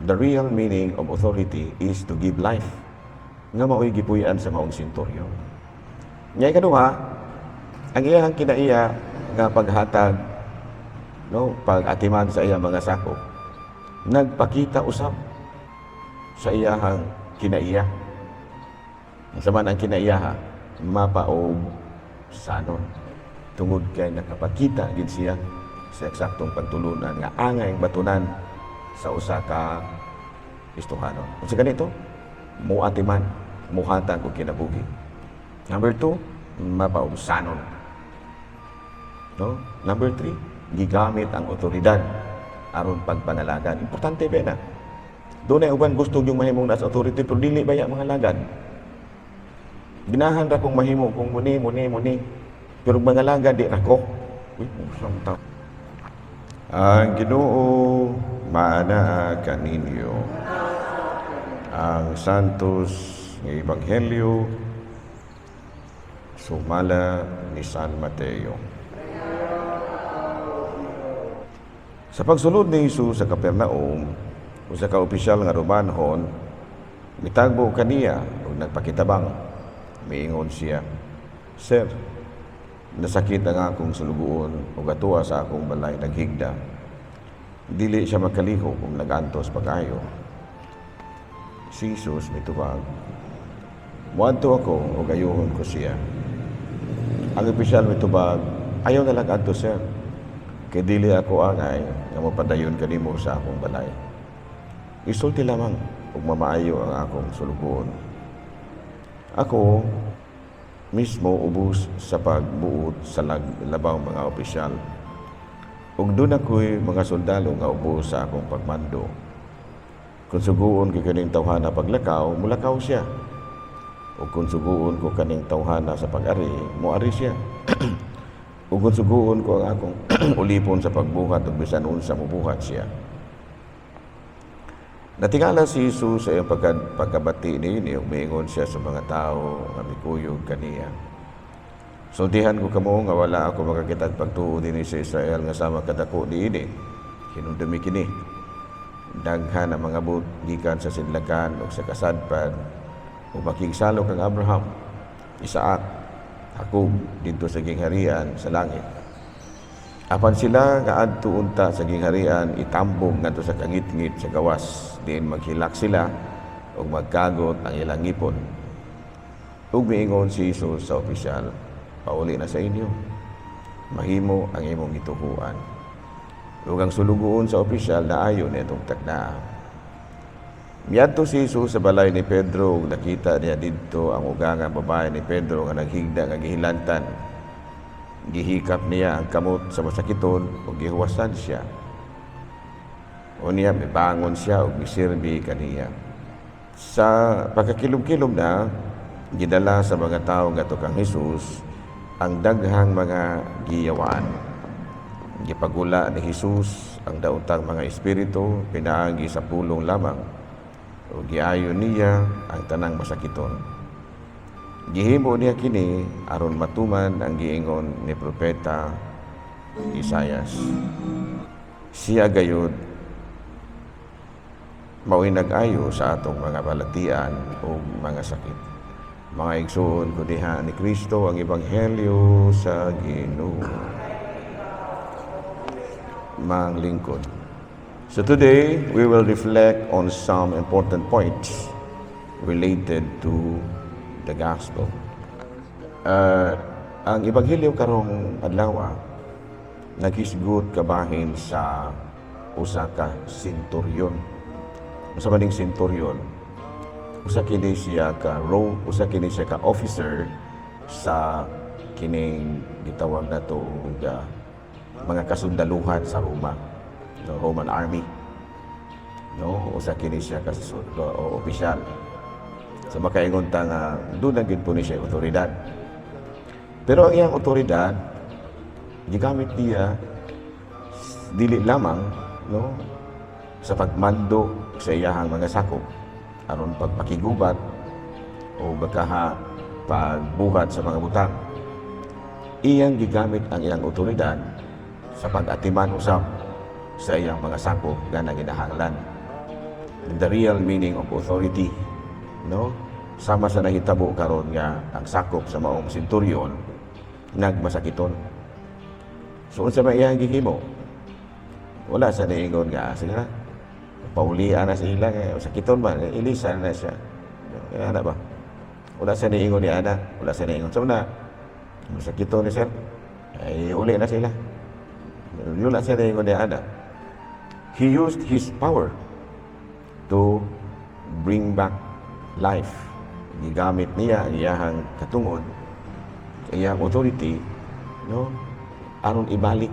The real meaning of authority is to give life. Nga mao'y gipuy-an sa maong senturyon. Nga ikaduha, ang iyang kinaiya nga paghatag, no, pag-atiman sa iyang mga sakop, nagpakita usab sa iyahang kinaiya. Unsa man ang kinaiya? Mapaubsanon. Tungod kay nakapakita gid siya sa eksaktong pagtulunan nga angay batunan sa usa ka Kristohanon. Unsa ganito? Muatiman, muhatag og kinabuhi. Number 2, mapaubsanon. No? Number 3, gigamit ang otoridad aron pagpangalagad. Importante ba na? Dunay uban gusto yung mahimong nasa authority pero dili baya mangalagad. Ginahan ra kong mahimo kung muni, muni, muni. Pero mangalagad di ra ko. Uy, usang tao. Ang Ginoo maanaa kaninyo. Ang Santos nga Ebanghelyo sumala ni San Mateo. Sa pagsulod ni Jesus sa Capernaum, usa ka opisyal nga Romanhon mitagbo kaniya ug nagpakitabang. Miingon siya, "Sir, nasakit ang akong sulugoon ug atua sa akong balay naghigda. Dili siya makalihok ug nagantos pag-ayo." Si Jesus mitubag, "Muadto ako ug ayuhon ko siya." Ang opisyal mitubag, "Ayaw na lang adto, sir. Kay dili ako angay nga mapadayon kanimo sa akong balay. Isulti lamang ug mamaayo ang akong sulugoon. Ako mismo ubos sa pagbuot sa labaw mga opisyal. Ug duna ko'y mga sundalo nga ubos sa akong pagmando. Kung suguon ko kaning tawhana paglakaw, mulakaw siya. Ug kung suguon ko kaning tawhana sa pag-ari, moari siya. Ug kung suguon ko ang akong ulipon sa pagbuhat ug bisan unsa, mubuhat siya." Natingala si Jesus sa iyang pagkabati niini ug miingon siya sa mga tawo nga mikuyog kaniya, "Sultihan ko kamo nga wala ako makakitag pagtuo dinhi sa Israel nga sama kadako niini. Hinumdumi kini, daghan ang mga but gikan sa sidlakan ug sa kasadpan ug makigsalo kang Abraham, Isaac, Jacob didto sa gingharian sa langit. Apan sila nga adto unta sa gingharian itambong ngadto sa kangitngit sa gawas, diin maghilak sila ug magkagot ang ilang ngipon." Ug miingon si Jesus sa opisyal, "Pauli na sa inyo. Mahimo ang imong gituhuan." Ug ang sulugoon sa opisyal naayo niadtong taknaa. Miadto si Jesus sa balay ni Pedro ug nakita niya didto ang ugangang babae ni Pedro nga naghigda nga gihilantan. Gihikap niya ang kamot sa masakiton ug gihuwasan siya. Unya mibangon siya ug miserbi kaniya. Sa pagkakilom-kilom na, gidala sa mga tawo ngadto kang Jesus ang daghang mga giyawaan. Gipagula ni Jesus ang daotang mga espiritu pinaagi sa pulong lamang ug giayo niya ang tanang masakiton. Gihimo niya kini aron matuman ang giingon ni propeta Isayas. "Siya gayud mao'y nag-ayo sa atong mga balatian ug mga sakit." Mga igsoon ko diha ni Kristo, ang ebanghelyo sa Ginoo. Manglingkod. So today, we will reflect on some important points related to the gospel. Ang ebanghelyo karong adlaw naghisgot kabahin sa usa ka centurion. Unsa man ning centurion? Usa kini siya ka officer sa kining gitawag nato og mga kasundaluhan sa Roma, the Roman Army. No, usa kini siya ka o opisyal. So makaingon ta nga duna gyud po ni siya otoridad. Pero ang iyang otoridad gigamit niya dili lamang, no, sa pagmando sa iyahang mga sakop aron pagpakigubat o bakaha pagbuhat sa mga butang. Iyang gigamit ang iyang otoridad sa pag-atiman usab sa iyang mga sakop nga nanginahanglan. the real meaning of authority, no? Sama sa nahitabo karon nga ang sakop sa maong centurion nagmasakiton. So unsa may iyang gihimo? Wala sa niingon nga, "Sige na. Paulian na sila kay sakiton ba, ilisan na siya." Kaya na ba? Wala sa niingon ni ana, wala sa niingon. So na masakiton ni sir, ay uli na sila. Wala sa niingon ni ana. He used his power to bring back life. Gigamit niya ang iyahang katungod, iyang authority, no? Aron ibalik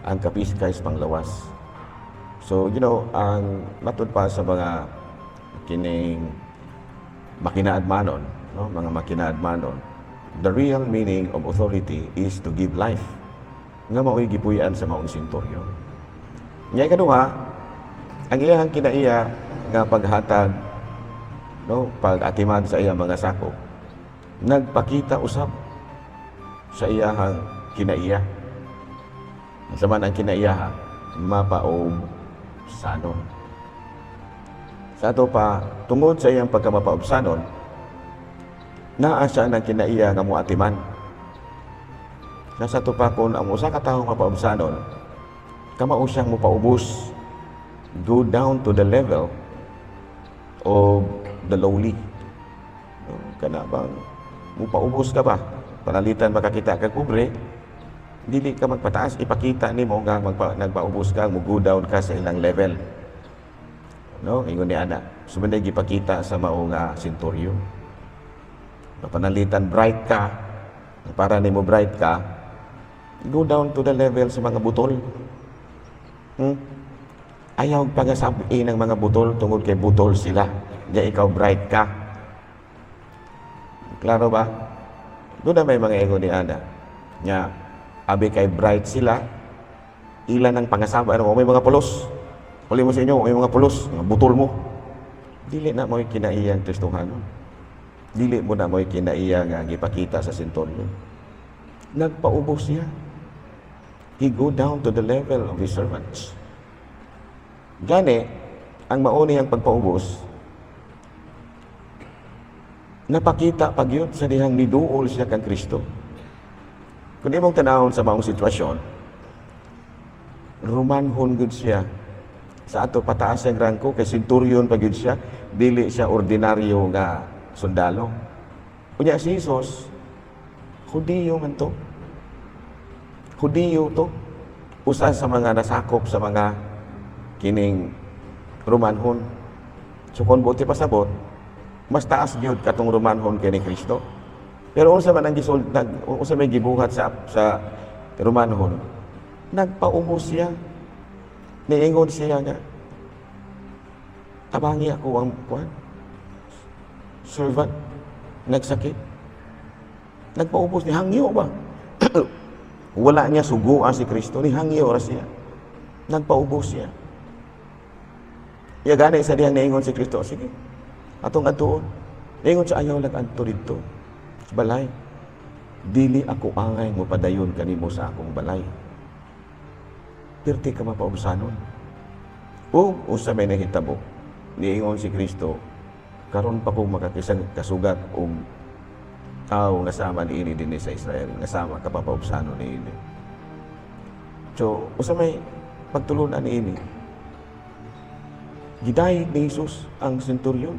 ang kapiskay sa panglawas. So, ang matud pa sa mga kining makinaadmanon, no? Mga makinaadmanon, the real meaning of authority is to give life. Nga mao'y gipuy-an sa maong senturyon. Nga ikaduha, ang iyahang kinaiya nga paghatag, no, pag-atiman sa iyang mga sakop, nagpakita usab sa iyahang kinaiya. Sa man ang kinaiya, mapaubsanon. Sa ato pa, tungod sa iyang pagkamapaubsanon, naa siya ng kinaiya nga moatiman. Sa ato pa, kung ang usa ka tawo mapaubsanon, kamao siyang mopaubos, go down to the level of the lowly. No, kana bang mupaubos ka ba? Panalitan makakita ka pobre, dili ka magpataas, ipakita nimo nga nagpaubos ka, mo go down ka sa ilang level. No, ingon ni ana. Sumunod gipakita sa mao nga senturyo. Panalitan bright ka, para nimo bright ka, go down to the level sa mga butol. Ayaw pagasabi ng mga butol tungod kay butol sila. Di ikaw bright ka. Klaro ba? Doon na may mga ego ni Ana. Nga, abi kay bright sila, ilan ang pangasaba, ano, may mga pulos. Uli mo sa inyo, may mga pulos, mga butol mo. Dili na mo'y kinaiyang Kristohanon. Dili mo na mo'y kinaiya nga gipakita sa senturyon. Nagpaubos siya. He go down to the level of his servants. Gani, ang mauni ang pagpaubos, napakita pagyud sa dihang niduol siya kang Kristo. Kung imong tanawon sa maong sitwasyon, Romanhon gud siya. Sa ato pataas ang rangko kay centurion pa gyud siya, dili siya ordinaryo nga sundalo. Unya si Jesus, Hudiyo man to. Hudiyo to. Usa sa mga nasakop sa mga kining Romanhon. So kung buti pasabot, mas taas gyud katong Romanhon kay ni Kristo. Pero unsa man ang gisol nag unsa may gibuhat sa Romanhon? Nagpaubos siya. Niingon siya nga, "Tabangi ako ang kuan. Servant nagsakit." Nagpaubos ni hangyo ba? Wala niya suguan si Kristo, ni hangyo ra siya. Nagpaubos siya. Ya gani sa dihang niingon si Kristo, "Sige. Atong adtuon." Niingon siya, "Ayaw lang adto didto sa balay. Dili ako angay mo padayon kanimo sa akong balay." Pirti ka mapaubsanon. O usa may nahitabo. Niingon si Kristo, "Karon pa ko makakisang kasugat og tao nga sama niini dinhi sa Israel, nga sama kapapaubsanon niini." So, usa may pagtulunan niini. Gidayeg ni Jesus ang senturyon.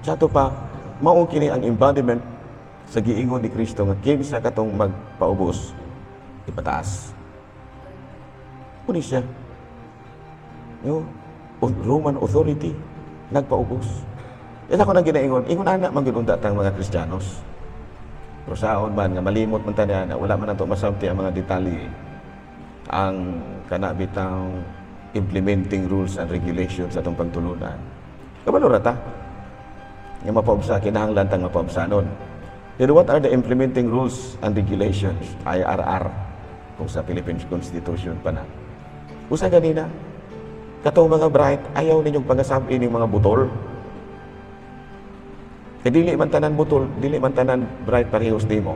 Sa ato pa, mao kini ang embodiment sa giingon ni Kristo nga kinsa katong magpaubos, ipataas. Muni siya. No? Roman authority, nagpaubos. Ito ako nang ginaingon, ingon ana man gyud unta tang mga Kristiyanos. Pero saon man nga malimot man tani ana, wala man nato masabti ang mga detalye. Ang kana bitang implementing rules and regulations sa atong pagtulunan. Kabalo ra ta nga mapaubsa, kinahanglan tang mapaubsanon. Pero what are the implementing rules and regulations? IRR kung sa Philippines Constitution pa na. Usa ganina, katong mga bright, ayaw ninyong pangasabi ning mga butol. Kay dili man tanan butol, dili man tanan bright parehos nimo.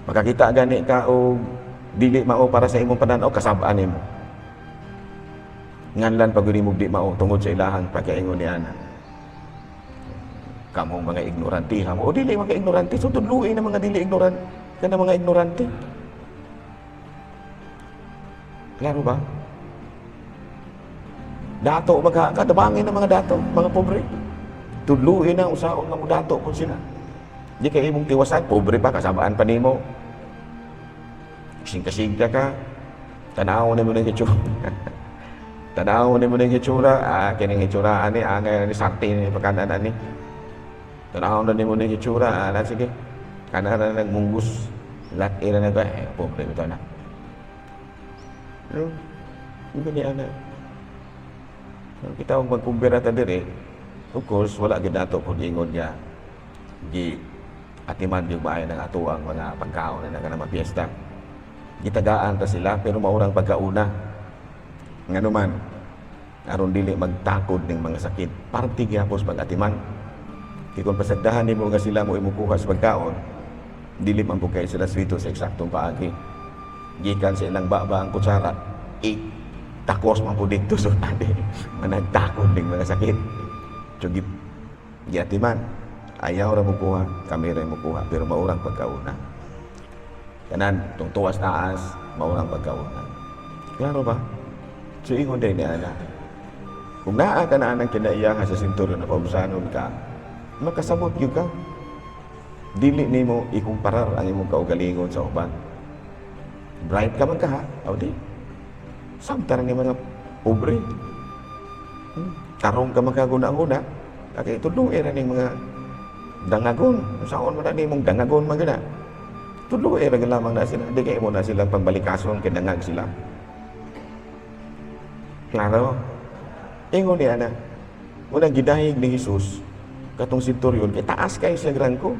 Makakita gani ka og dili mao para sa imong pananaw, kasab-an nimo. Nganlan pag mo di mao tungod sa ilahang pagkaingon ni ana. Kamong mga ignorante ha mo. O dili mga ignorante, so tudluin ang mga dili ignorante kana mga ignorante. Klaro ba? Dato magka katabangin ng mga dato, mga pobre. Tudluin ang usaon nga mo dato kung sila. Di kay imong tiwasan, pobre pa, kasabaan pa nimo. Singka-singka ka, tanaw na mo ng hitsura. Tanaw na mo ng hitsura, ah, kining hitsura ani, angay ni sakti ni pagkanan ani. Tanaw na nimo ng hitsura, ah, na, sige. Kana na nagmunggus, lat ira na ba, eh, pobre ito na. Pero, di ba niya na? So, kita ang magkumbira ta diri, of course, wala gid nato kung ingon nga gi atiman yung maayo ng atuang mga pagkaon na nga piyesta. Gitagaan ta sila pero maurang pagkauna. Ngano man, aron dili magtakod ng mga sakit, parte gyapos pag-atiman. Kay kung pasagdahan nimo nga sila mo imukuha sa pagkaon, dili man po kay sila swito sa eksaktong paagi. Gikan sa ilang baba ang kutsara, i takos man po dito so adi managtakod ng mga sakit. So giatiman, ayaw ra mo kuha, kami ra mo kuha, pero maurang pagkauna. Tanan, tung tuwas taas, maurang pagkauna. Klaro ba? So ingon din ni ana. Kung naa ka na anang kinaiyahan sa senturyon na paubsanon ka, makasabot gyud ka. Dili nimo ikumparar ang imong kaugalingon sa uban. Bright ka man ka ha, o di. Samtang ni mga pobre. Tarong ka man kaguna-guna, kay tudloy ra ning mga dangagon. Saon man na nimong dangagon man gina. Tudloy ra lamang na sila. Di kay mo na silang pangbalikason kay dangag sila. Klaro? Ingon ni ana. Unang gidahig ni Jesus katong senturyon kay taas kay siya rangko.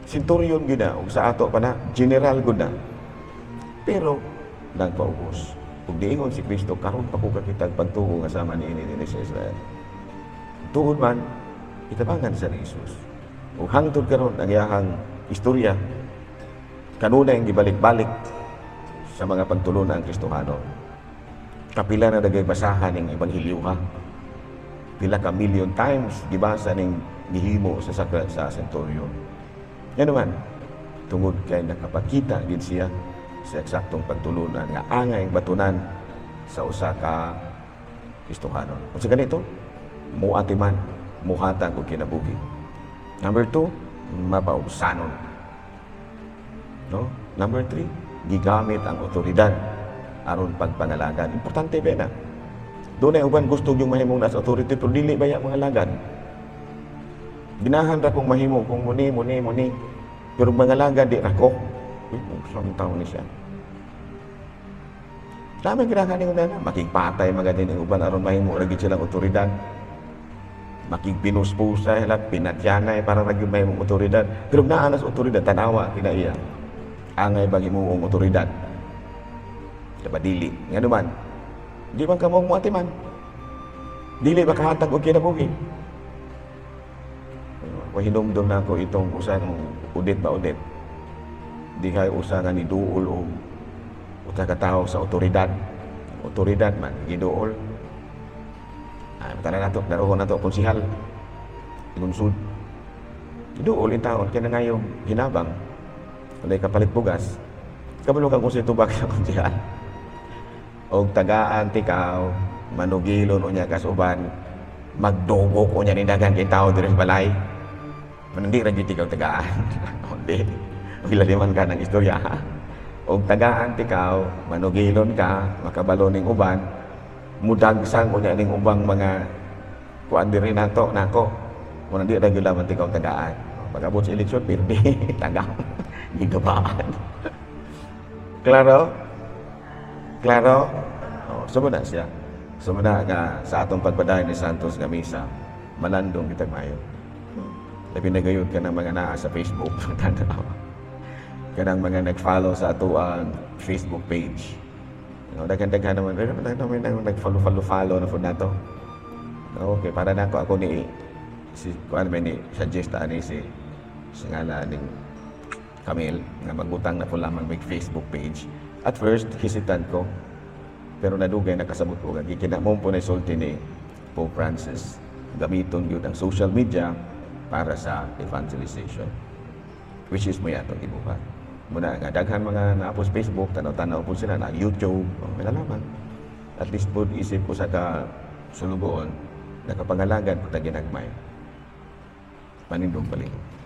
Senturyon gyud na ug sa ato pa na general gud na. Pero nagpaubos. Ug diingon si Kristo, karon pa ko kakitag pagtuo nga sama niini dinhi sa Israel. Tuod man itabangan sa ni Jesus. Ug hangtod karon ang iyahang istorya kanunay ang gibalik-balik sa mga pagtulunan ang Kristohano. Kapila na dagay basahan ng ebanghelyo ha. Pila ka million times gibasa ning gihimo sa sakra sa senturyon. Yan naman, tungod kay nakapakita gid siya sa eksaktong pagtulunan nga angay ang batunan sa usa ka Kristohanon. Kung sa ganito, muatiman, muhatag og kinabuhi. Number two, mapaubsanon. No? Number three, gigamit ang otoridad aron pagpangalagad. Importante ba na? Doon ay uban gusto yung mahimong nasa authority pero dili ba ya mga lagad? Ginahan ra kong mahimo kung muni, muni, muni. Pero mga lagad di ra ko. Uy, isang taon ni siya. Dami ginahan ni na makigpatay mga din ang uban aron mahimo ra gid silang otoridad. Makigpinuspusa ila pinatyanay para ra gyud mahimong otoridad. Pero naa na sa otoridad, tanawa kinaiya. Angay bang imong otoridad? Diba dili? Nga naman, di man ka mong muatiman. Dili ba kahatag og kinabuhi? Pahinumdum na ako itong usa ng udit ba udit. Di kay usa nga ni duol og usa ka tawo sa otoridad. Otoridad man giduol. Ay, mata na nato, darohon nato konsihal. Lungsod. Giduol in taon kay nangayong hinabang. Walay kapalit bugas. Kabalo kang kung sa tubag sa konsihal. Og tagaan tikaw, manugilon unya kas uban, magdugok unya ni daghan kay tao diri sa balay. Manandi ra gyud ikaw tagaan. Hindi. Ilaliman ka ng istorya. Og tagaan tikaw, manugilon ka, makabalo ning uban, mudagsang unya ning ubang mga kuan diri nato nako. Mun di ra gyud lamang tikaw tagaan. Pag-abot sa eleksyon, pirdi, tagam, gigabaan. Klaro? Klaro? Oh, sumuna siya. Sumuna nga sa atong pagpadayon ni Santos nga misa, malandong kitag maayo. Labi na gayud ka ng mga naa sa Facebook. Tanaw. Kanang mga nag-follow sa atoang Facebook page. No, daghan-daghan naman. Pero daghan naman nang nag-follow-follow-follow na po nato. No, okay, para na ako ako ni si kuan ba ni suggest ani si sa ngala ning Camille nga magbutang na po lamang may Facebook page. At first, hesitant ko. Pero nadugay nakasabot ko nga gikinahanglan po na isulti ni Pope Francis. Gamiton gyud ang social media para sa evangelization. Which is mao'y atong gibuhat. Muna nga daghan mga naa po sa Facebook, tanaw-tanaw po sila na YouTube, oh, malalaman. At least po isip ko sa ka sulugoon, nakapangalagad po ta ginagmay. Panindog palihog.